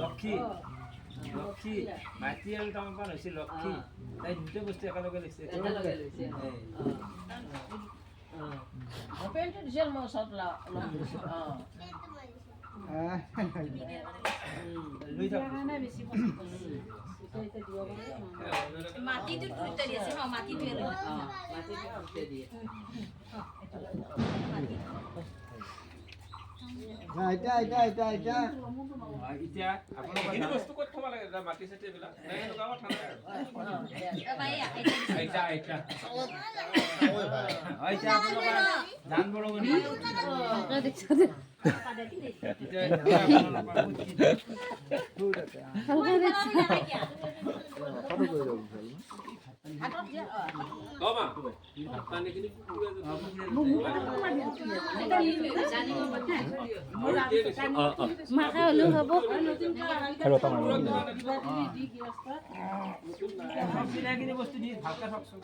লক্ষী মাটি আৰু তামোল পাণ হৈছে লক্ষী। তাই দুটা বস্তু একেলগে লৈছে। মাটিটোত গুৰুত্ব দি আছে, মাটিটোৱে মাখা হ'লেও হ'ব। বস্তু দি ভালকে থাকচোন।